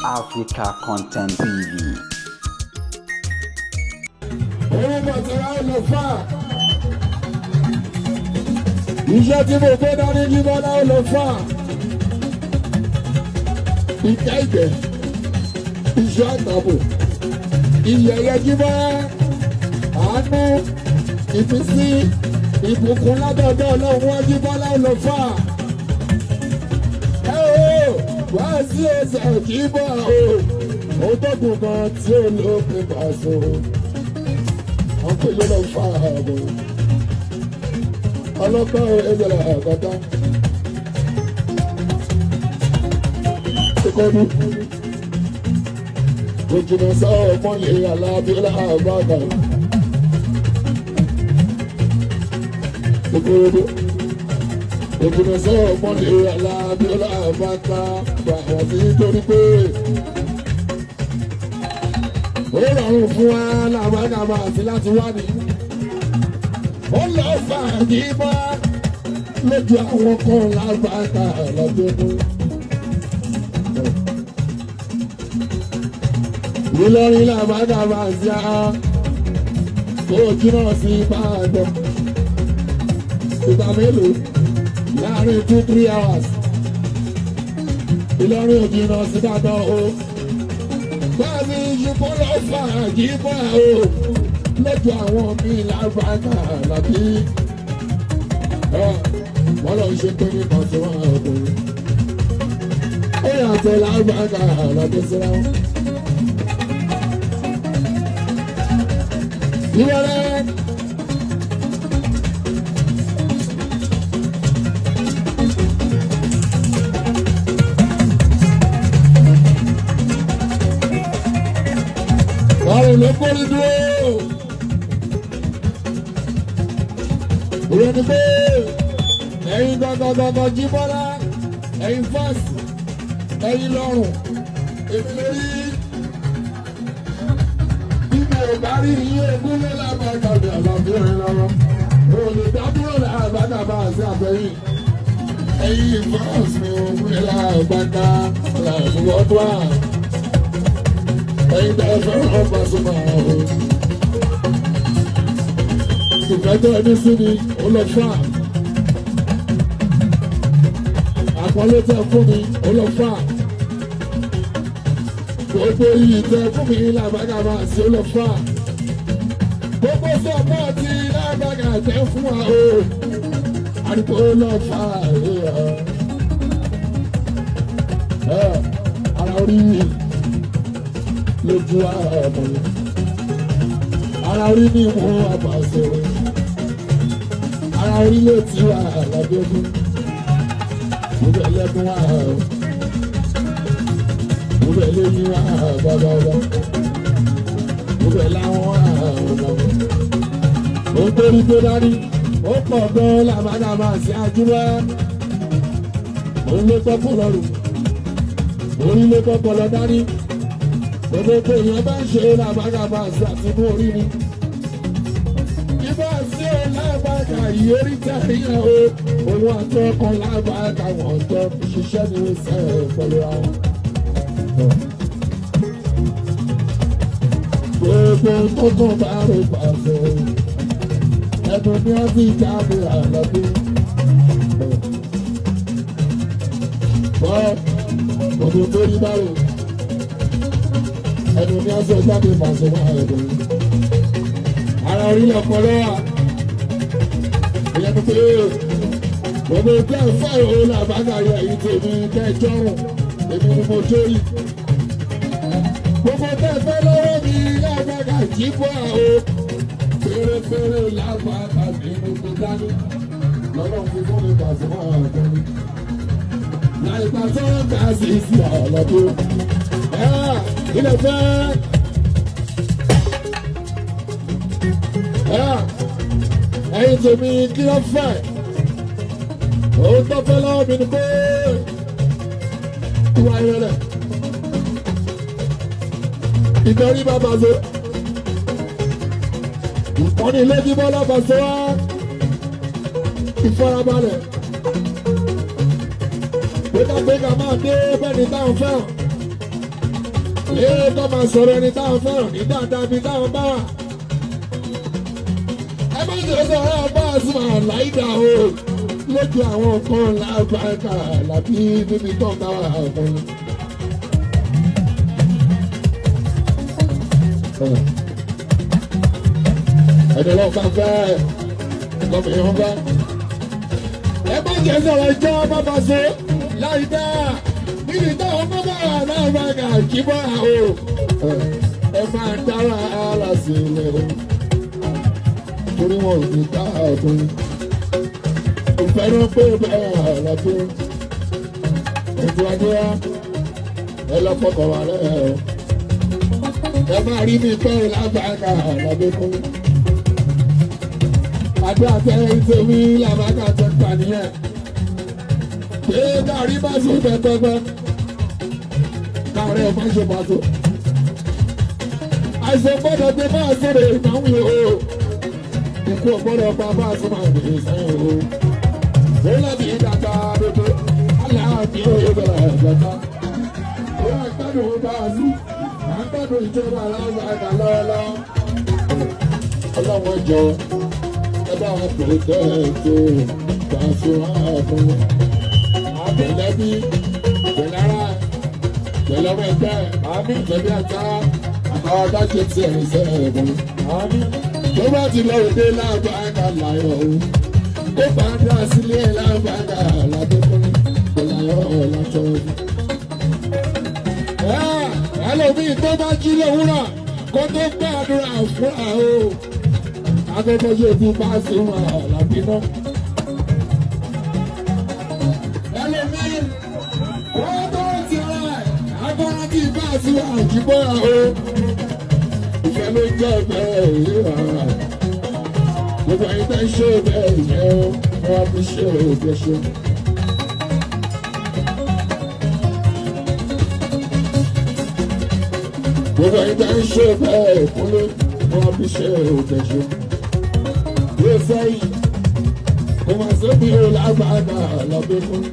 Africa Content TV. Iṣẹ́ tí mo fẹ́ dání ní Bọ́lá ó lọ fà. Ìkẹ́ ìkẹ́, iṣẹ́ àtàbò, ìyẹ̀yẹ jíbọ́, àánú, ìfisí, ìbùkún látọ̀dọ̀ Ọlọ́run wá jí Bọ́lá ó lọ fà. Ẹ o, wá sí ẹsẹ̀ jíbọ́ o, ó tọ́kùn kan tí ó lópin pàṣẹ. Wọ́n pè ló lọ fà ààbò. Ọlọ́pàá ẹgbẹ̀rẹ̀ àgbàdá. Ìkọ́dú. Òjìnà sọ́ọ̀ mọ́lẹ̀ aláàbílà àbáàdà. Ìkọ́dú. Òjìnà sọ́ọ̀ mọ́lẹ̀ aláàbílà àbáàdà. Bàwọ̀ sí torí pé ó rọrùn fún wa làbàdàbà àti láti wá ní. Ó lọ fàájì bá lójú àwọn kan lágbàtà lọ́dún. Ìlọrin làbàdàbà sí a kò jìnnà sí Ìbàdàn. Ìgbà mélòó láàrin 2-3 hours. Ìlọrin ò jìnnà sí Ìbàdàn o. Báyìí ṣùgbọ́n lọ fàájì bá o lójú àwọn míì lágbàdà làbí wọ́n lọ ṣe pé nípa tí wọ́n ọkùnrin ó yàtọ̀ lágbàdà làbí síra wọn. Ìwọ́lẹ̀ ọ̀rọ̀ ló kórè dúró. Ìyẹn ni pé ẹ̀yin gangan jí Bọ́lá, ẹ̀yin fáàsì, ẹ̀yin lọ́rùn, èmi lórí bí mi ò bá rí iye ogún lé lábàgàbì àlàbí rẹ̀ lọ́wọ́. Olùdádúró làbàgàbà àti àbẹ̀yìn. Ẹ̀yin fáàsì mi ogún lé lábàgà làbúrò ọdún à. Ẹ̀yin tẹ́ fẹ́ràn Pasuma o. Ìfẹ́ tó ẹni sí mi, ó lọ fà. Àpọ́nlé tẹ fún mi, ó lọ fà. Gbogbo iyì tẹ fún mi làbàgàbà sí ó lọ fà. Gbogbo sọ́pọ́ọ̀tì làbàgà tẹ fún wa o. Àdìpọ̀ ó lọ fà. Ara orí lójú àmọ́ ara orí ní mú àbàṣe ara orí ló ti wà lábẹ́bí mo bẹ̀ lẹ́kún wà mo bẹ̀ lóyún wà bàbá bá mo bẹ̀ láwọn wà bàbá mo torí tó dání ó pọ̀ gan làbàdàbà sí àjúwá òun ló tọ́kọ̀ lọ́rùn orí ló tọ́kọ̀ lọ dání. Gbogbo èèyàn bá ń ṣe làbàgàbà àti àtinú orí ni. Ibà sí ò lábàgà yìí orí tẹ̀rí ẹ̀ o. Òun àti ọkàn lábàgà wọ̀n jọ ṣiṣẹ́ ní ìṣe pẹ̀lú àwọn. Gbogbo tó kàn bá rò pàṣẹ. Ẹnu ni wọ́n ti jáde àlọ́bí. Bọ́ gbogbo tó rí bá rò. Ẹnu ní aṣọ jáde pàṣẹ wà ẹ̀dùn. Ara orílẹ̀ ọpọlọ wà. Ìyẹn ni pé gbogbo tẹ́ ẹ fẹ́ o làbágà yẹ èyí tèmi kẹjọrùn èmi ni mo jórí. Gbogbo tẹ́ ẹ fẹ́ lọ́wọ́ mi làbágà jí bọ́ o. Fèrèfèrè làbágà mi ni mo dání. Lọ́lọ́run fi fún mi pàṣẹ wà ẹ̀dùn. Láìpẹ́ tó ń kà sí sí ọ̀lọ́dún. Ilẹ̀ fẹ́ ẹ̀yin tèmi kí ló fẹ́ òun tó fẹ́ lọ́wọ́ mi ni pé ìwà ìrẹ̀lẹ̀ ìtọ́rí bàbá so ìpọ́nì lójú bọ́lá bàṣẹ wá ìfarabalẹ̀ gbégbágbéga máa dé bẹ́ẹ̀ ni táwọn fẹ́ràn. Ee kọ́ máa sọ̀rọ̀ ẹni táwọn fẹ́ràn ní dáadáa bíi táwọn bá wà. Ẹ má ṣe sọ̀rọ̀ bá a sì máa láìda o. Lójú àwọn kan lágbàkà làbí níbi tó ń bá wà fún mi. Ẹ̀dẹ̀ lọ́ọ́ bá fẹ́ lọ́mọ yẹn bá. Ẹ má ṣe sọ̀rọ̀ ìjọ bàbá so láìda níbi táwọn bàbá náà bá kà kí bọ́ o. Ẹ máa dára ara sílẹ̀ o. Torí wọn ò ní ká ọ̀tún. Ìfẹ́ ló pé bẹ́ẹ̀ àlàfo. Ètò àdúrà ẹ lọ fọkàn wà lẹ́ẹ̀ o. Ẹ máa rí mi pẹ́ lágbàkà lábẹ́ fún mi. Àdúrà tẹ́ ìtòmí làbàkà tẹ́ pa nìyẹn. Pé gàrí bá sùn tẹ́tẹ́gbẹ́. Káàárẹ̀ má ṣe pàtó. Àìsàn gbọ́dọ̀ pé bá a sọ̀rọ̀ ìnáwó o. Ikú ọ̀gbọ́dọ̀ pa bá a sọ̀rọ̀ àgbè sẹ́yìn o. Ó lábì ìdàgbà dodo. Aláàbí òye bẹ̀rẹ̀ ẹ̀gbẹ́ta. Ó wà gbádùn bá a sùn. À ń gbádùn ìjọba aláwọ̀ lọ́wọ́lọ́wọ́. Ọlọ́wọ́ jọ ẹ bá wa pòtẹ́ẹ̀tì Pasuma fún pẹ̀lẹ́bí pẹ̀lára pẹ̀lọ́mọ ẹgbẹ́ pẹ̀lú àtàrà àtàwọn adájọ́ ti ẹ̀rìn sẹ́yìn fún. Tó bá ti lọ òde lágbàgà láyọ̀ o, kó padà sílé lágbàgà lábẹ́kún pẹ̀láyọ̀ látọ̀. Ẹlòmíì tó bá jí lówùrọ̀ kó tó gbàdúrà fúnra o. Akẹ́kọ̀ọ́ yóò fi Pasuma làbí náà. Ẹlòmíì kó tó ti ara ẹ̀ agbára tí Pasuma àjíbọ́ra o. Ìfẹ́ ló jẹ́ bẹ́ẹ̀ yìí rárá. Gbogbo ẹ̀yin tẹ́ ń ṣe bẹ́ẹ̀ yẹn o, wọ́n á fi ṣe òde ṣe. Gbogbo ẹ̀yin tẹ́ ń ṣe bẹ́ẹ̀ kúnlé, wọ́n á fi ṣe òde ṣe. Yóò sẹ́yìn, kò máa sóbi o lágbàdà lọ́bí fún.